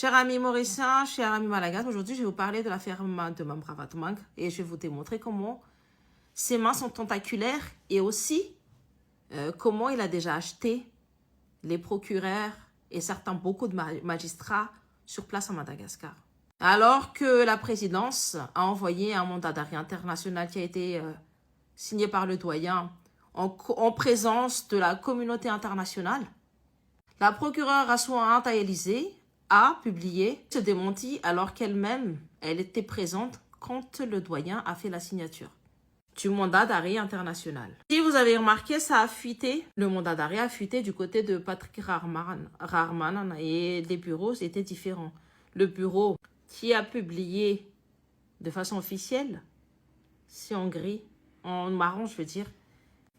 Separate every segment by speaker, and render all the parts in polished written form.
Speaker 1: Chers amis mauriciens, chers amis malagasy, aujourd'hui je vais vous parler de l'affaire de Mamy Ravatomanga et je vais vous démontrer comment ses mains sont tentaculaires et aussi comment il a déjà acheté les procureurs et certains, beaucoup de magistrats sur place à Madagascar. Alors que la présidence a envoyé un mandat d'arrêt international qui a été signé par le doyen en présence de la communauté internationale, la procureure Rasoa Élysée a publié ce démenti alors qu'elle-même, elle était présente quand le doyen a fait la signature du mandat d'arrêt international. Si vous avez remarqué, ça a fuité. Le mandat d'arrêt a fuité du côté de Patrick Raharimanana et les bureaux étaient différents. Le bureau qui a publié de façon officielle, c'est en gris, en marron, je veux dire.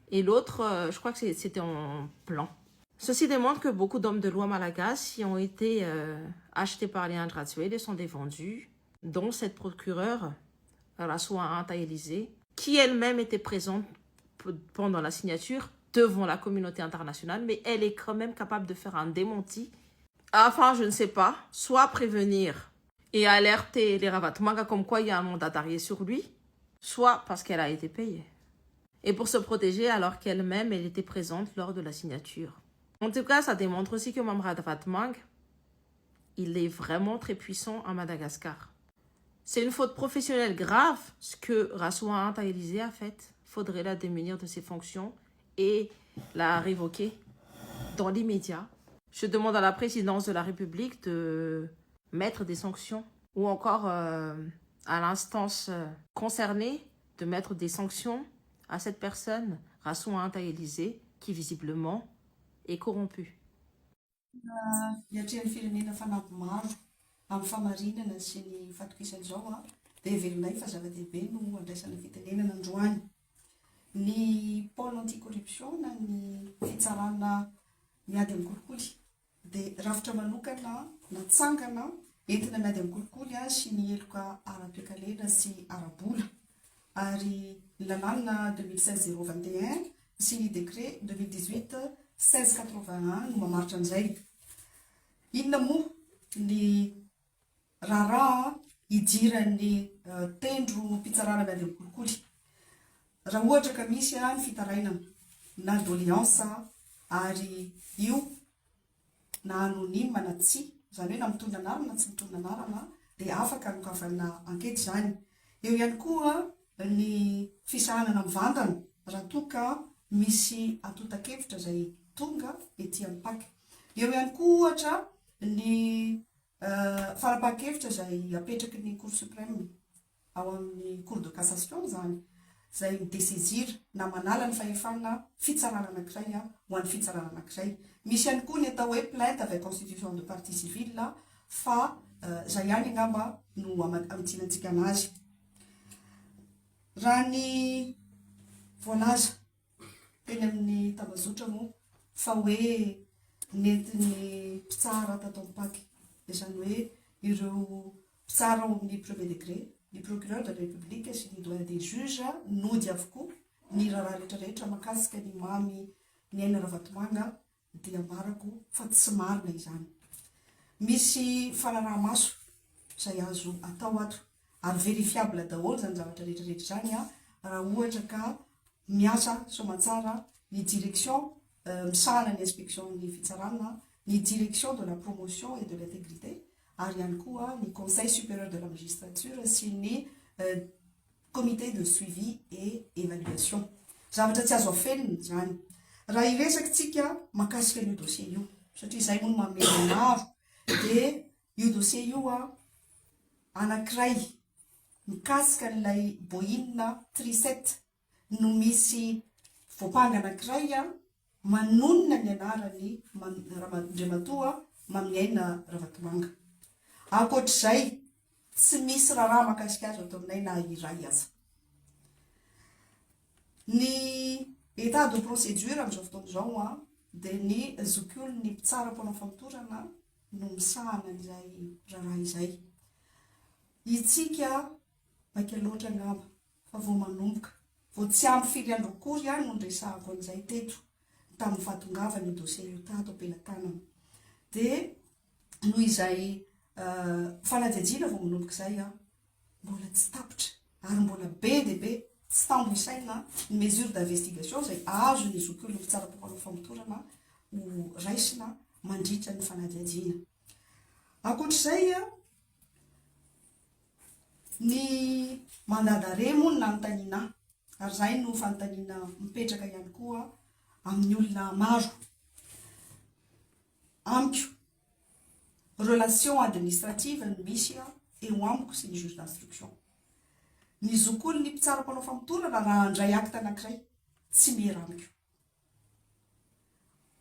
Speaker 1: Et l'autre, je crois que c'était en blanc. Ceci démontre que beaucoup d'hommes de loi malagasy ont été achetés par les Rajoelina et sont des vendus, dont cette procureure, Rasoa Élysée, qui elle-même était présente pendant la signature devant la communauté internationale, mais elle est quand même capable de faire un démenti afin, je ne sais pas, soit prévenir et alerter les Ravatomanga comme quoi il y a un mandat d'arrêt sur lui, soit parce qu'elle a été payée. Et pour se protéger alors qu'elle-même, elle était présente lors de la signature. En tout cas, ça démontre aussi que Mamy Ravatomanga, il est vraiment très puissant à Madagascar. C'est une faute professionnelle grave ce que Rasoa Élysée a fait. Faudrait la démunir de ses fonctions et la révoquer dans l'immédiat. Je demande à la présidence de la République de mettre des sanctions ou encore à l'instance concernée de mettre des sanctions à cette personne, Rasoa Élysée, qui visiblement est corrompue.
Speaker 2: Miatrehan'ny firenena fanamby maro amin'ny famarinana sy ny fatokisana izao a dia heverinay fa zava-dehibe no andraisana fitenenana androany. Ny pôle anticorruption na ny fitsarana miady amin'ny kolikoly dia rafitra manokana natsangana entina miady amin'ny kolikoly a sy ny heloka ara-toekarena sy ara-bola, ary ny lalàna 2016 021 sy ny décret 2018 1681 no mamaritra an'izay. Inona moa ny raharaha idiran'ny tendro mpitsarana miady amin'ny kolikoly? Raha ohatra ka misy a ny fitarainana na doléance, ary io na anonyme na tsy, zany hoe na mitondra anarana na tsy mitondra anarana, dia afaka anokafana enquête zany. Eo ihany koa ny fisahanana mivantana raha toa ka misy antontan-kevitra zay tonga ety amin'ny PAC. Eo ihany koa ohatra ny fanapahan-kevitra zay apetraky ny Cour suprême ao amin'ny Cour de cassation zany, zay mi-dessaisir na manala ny fahefana fitsarana anankiray a ho an'ny fitsarana anankiray. Misy ihany koa ny atao hoe plainte avec constitution de partie civile, fa zay ihany angamba no amitsinantsika anazy. Raha ny voalaza teny amin'ny tambazotra moa fa hoe nentin'ny mpitsara tato amin'ny PAC, izany hoe ireo mpitsara ao amin'ny premier degré, ny procureur de la République sy ny doyen des juges, nody avokoa ny raharaha rehetrarehetra mahakasika ny Mamy ny Aina Ravatomanga, dia ambarako fa tsy marina izany. Misy fanaraha-maso izay azo atao ato ary vérifiable daholo zany zavatra rehetrarehetra zany a raha ohatra ka miasa soamantsara ny direction misahana ny inspection ny fitsarana, ny direction de la promotion et de l'intégrité, ary ihany koa ny Conseil supérieur de la magistrature sy ny comité de suivi et évaluation. Zavatra tsy azo afenina zany. Raha iresaky tsika mahakasika an'io dossier io, satria zay moa no mamela maro, de io dossier io a anankiray mikasika n'ilay Boeing 37 no misy voampanga anankiray a manonona ny anarany Andriamatoa Maminiaina Ravatomanga. Ankoatr'izay, tsy misy raharaha mahakasika azy ato aminay na iray aza. Ny état de procédure amin'izao fotoana izao a dia ny zokiolon'ny mpitsara mpanao famotorana no misahana an'izay raharaha izay. Itsika maika loatra angamba fa vao manomboka, vao tsy ampy firy andro akory ihany no niresahako an'izay teto tamin'ny fahatongavany io dossier io tato am-pelatanana. Dia noho izay Fanadihadiana vao manomboka izay an, mbola tsy tapitra ary mbola be dia be tsy tambo isaina ny mesure d'investigation izay azon'ny zokiolona mpitsara mpanao famotorana ho raisina mandritra ny fanadihadiana. Ankoatr'izay, ny mandat d'arrêt moa no nanontaniana ahy ary izay no fanontaniana mipetraka ihany koa amin'ny olona maro. Amiko, relation administrative no misy eo amiko sy ny juge d'instruction. Ny zokiolon'ny mpitsara mpanao famotorana raha handray acte anankiray, tsy miera amiko.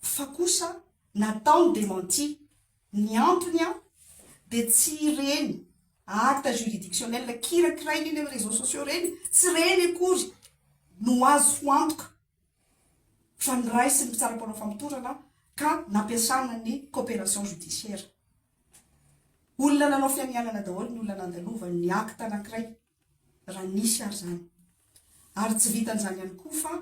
Speaker 2: Fa kosa natao ny démenti, ny antony dia tsy ireny acte juridictionnel kirakiraina eny amin'ny réseaux sociaux ireny, tsy ireny akory no azo ho antoka fa noraisin'ny mpitsara mpanao famotorana ka nampiasana ny coopération judiciaire. Olona nanao fianianana daholo ny olona nandalovany ny acte anankiray raha nisy ary izany. Ary tsy vitan'izany ihany koa fa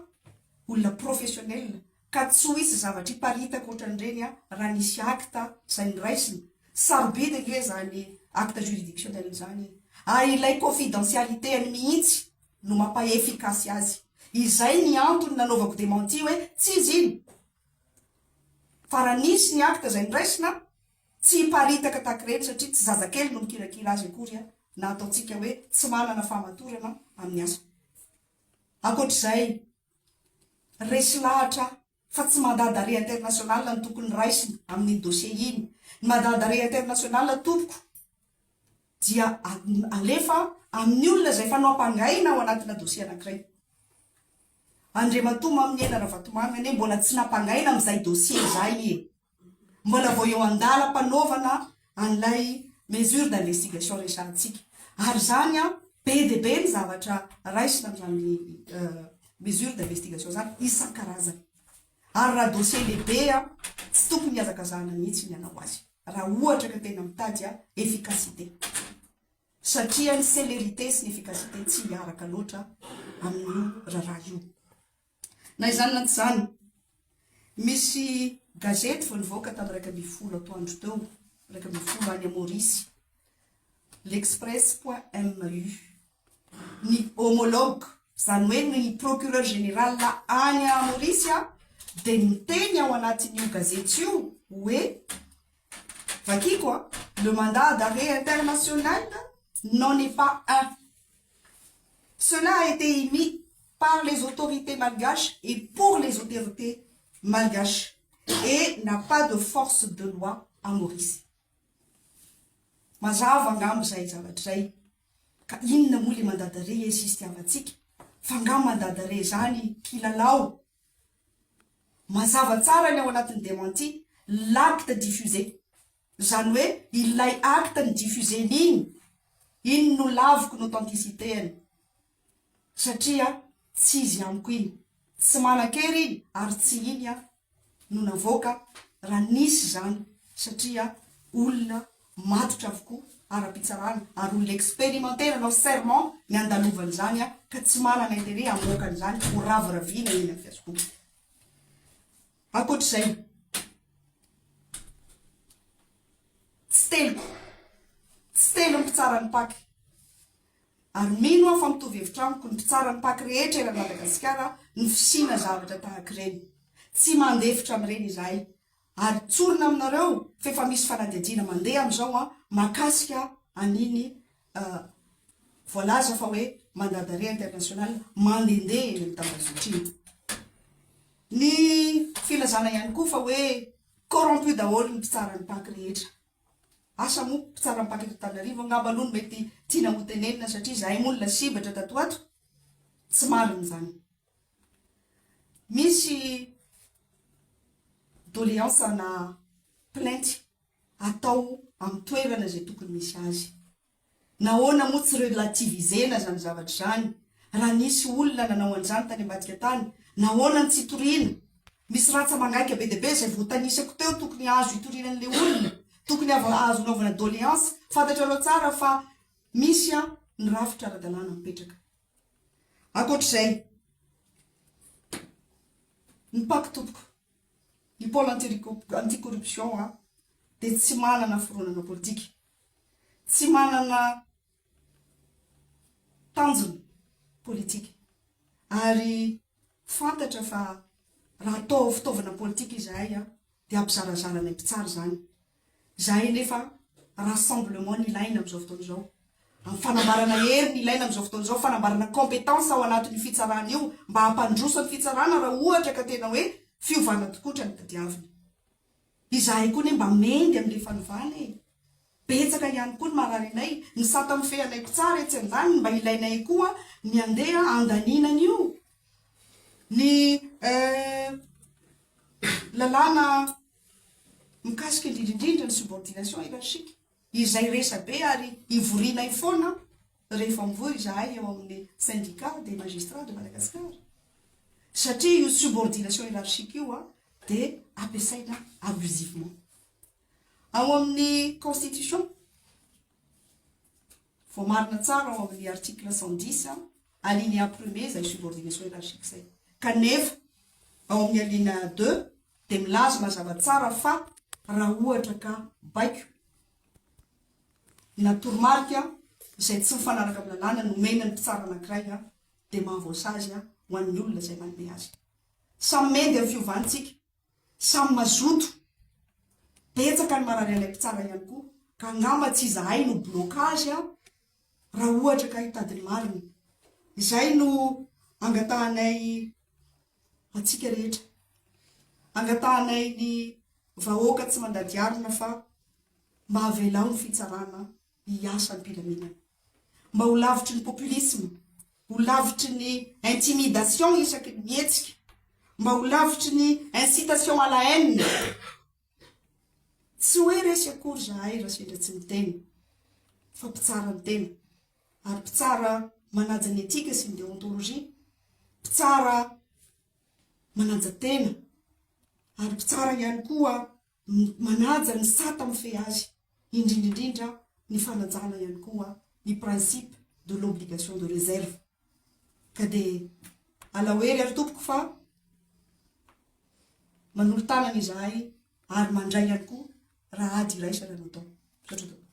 Speaker 2: olona professionnel ka tsy ho hisy zavatra hiparitaka ohatran'ireny raha nisy acte izay noraisina. Sarobidy ange izany acte juridictionnel izany e. Ary ilay confidentialité-ny mihitsy no mampa efficace azy. Izay ny antony nanaovako démenti hoe tsy izy iny. Fa raha nisy ny acte izay noraisina, tsy hiparitaka tahaka ireny satria tsy zazakely no mikirakira azy akory na ataontsika hoe tsy manana fahamatorana amin'ny asa. Ankoatr'izay, resy lahatra aho fa tsy mandat d'arrêt international no tokony raisina amin'iny dossier iny. Ny mandat d'arrêt international tompoko dia alefa amin'ny olona izay efa noampangaina ao anatina dossier anankiray. Andriamatoa Maminiaina Ravatomanga anie mbola tsy nampangaina amin'izay dossier izay e. Mbola vao eo an-dalam-panaovana an'ilay mesure d'investigation resahantsika. Ary izany an, be dia be ny zavatra raisina amin'izany mesure d'investigation izany isan-karazany. Ary raha dossier lehibe an, tsy tokony hihazakazahana mihitsy ny hanao azy. Raha ohatra ka tena mitady efficacité. Satria ny célérité sy ny efficacité tsy hiaraka loatra amin'io raharaha io. Na izany na tsy izany, misy gazety vao nivoaka tamin'ny 11 atoandro teo, 11 any Maorisy, L'Express point mu. Ny homologue, izany hoe ny procureur général any Maorisy dia niteny ao anatin'io gazety io hoe, vakiko a, le mandat d'arrêt international n'en est pas un. Cela a été émis par les autorités malgaches et pour les autorités malgaches et n'a pas de force de loi à Maurice. Mazava angamba izay zavatra izay. Ka inona moa le mandat d'arrêt insiste-avantsika? Fa nga mandat d'arrêt zany kilalao? Mazava tsara ny ao anatin'ny démenti, l'acte diffusé. Izany hoe ilay acte ni-diffuser-ny iny, iny no laviko ny authenticité-ny. Satria tsy izy amiko iny. Tsy manan-kery iny ary tsy iny no navoaka raha nisy izany satria olona matotra avokoa ara-pitsarana ary olona expérimenté nanao serment ny handalovany izany ka tsy manana intérêt hamoaka an'izany ho raviraviana eny amin'ny Facebook. Ankoatr'izay, tsy teliko, tsy telo ny mpitsara ny Pac. Ary mino aho fa mitovy hevitra amiko ny mpitsara ny Pac rehetra eran'i Madagasikara ny fisiana zavatra tahaka ireny. Tsy mandefitra amin'ireny izahay. Ary tsorina aminareo fa efa misy fanadihadiana mandeha amin'izao an, mahakasika an'iny voalaza fa hoe mandat d'arrêt international mandehandeha eny amin'ny tambazotra iny. Ny filazana ihany koa fa hoe corrompu daholo ny mpitsara ny Pac rehetra. Asa moa, mpitsara ny Pac eto Antananarivo angamba aloha no mety tiana hotenenina satria izahay moa no lasibatra tato ho ato. Tsy marina izany. Misy doléance na plainte atao amin'ny toerana izay tokony misy azy. Nahoana moa tsy relativiser-na izany zavatra izany? Raha nisy olona nanao an'izany tany ambadika tany, nahoana no tsy itoriana? Misy rantsa-mangaika be dia be izay voatanisako teo tokony azo itoriana an'ilay olona, tokony azo anaovana doléance. Fantatrareo tsara fa misy ny rafitra ara-dalàna mipetraka. Ankoatr'izay, ny Pac tompoko, ny pôle anti-corruption dia tsy manana fironana politika. Tsy manana tanjona politika ary fantatra fa raha atao fitaovana politika izahay dia hampizarazara anay mpitsara izany. Izahay anefa rassemblement no ilaina amin'izao fotoana izao. Amin'ny fanambarana hery no ilaina amin'izao fotoana izao, fanambarana compétence ao anatin'io fitsarana io mba hampandroso ny fitsarana raha ohatra ka tena hoe fiovana tokotra no tadiavina. Izahay koa anie mba mendy amin'ilay fanovana e! Betsaka ihany koa ny marary anay, ny sata mifehy anay mpitsara etsy andaniny mba ilainay koa ny handeha handaniana an'io. Ny lalàna mikasika indrindra indrindra ny subordination hiérarchique, izay resabe ary ivorianay foana rehefa mivory izahay eo amin'ny syndicat des magistrats de Madagascar. Satria io subordination hiérarchique io dia ampiasaina abusivement. Ao amin'ny constitution, voamarina tsara ao amin'ny article 110, alinéa premier izay subordination hiérarchique izay. Kanefa ao amin'ny alinéa 2 dia milaza mazava tsara fa raha ohatra ka baiko na toromarika izay tsy mifanaraka amin'ny lalàna nomena ny mpitsara anankiray dia mahavoasazy ho an'ny olona izay manome azy. Samy mendy amin'ny fiovana tsika, samy mazoto. Betsaka ny marary anay mpitsara ihany koa, ka angamba tsy izahay no blocage raha ohatra ka hitady ny marina. Izay no angatahanay antsika rehetra. Angatahanay ny vahoaka tsy mandady arina fa mba avelao ny fitsarana hiasa am-pilaminana. Mba ho lavitry ny populisme, ho lavitry ny intimidation isaky ny mihetsika, mba ho lavitry ny incitation à la haine. Tsy hoe resy akory zahay raha sendra tsy miteny, fa mpitsara ny tena, ary mpitsara manaja ny éthique sy ny déontologie, mpitsara manaja tena, ary mpitsara ihany koa manaja ny sata mifehy azy, indrindra indrindra ny fanajana ihany koa ny principe de l'obligation de réserve. Ka dia alao hery ary tompoko fa manolo-tanana izahay ary mandray ihany koa raha ady iraisana no atao. Misaotra tompoko.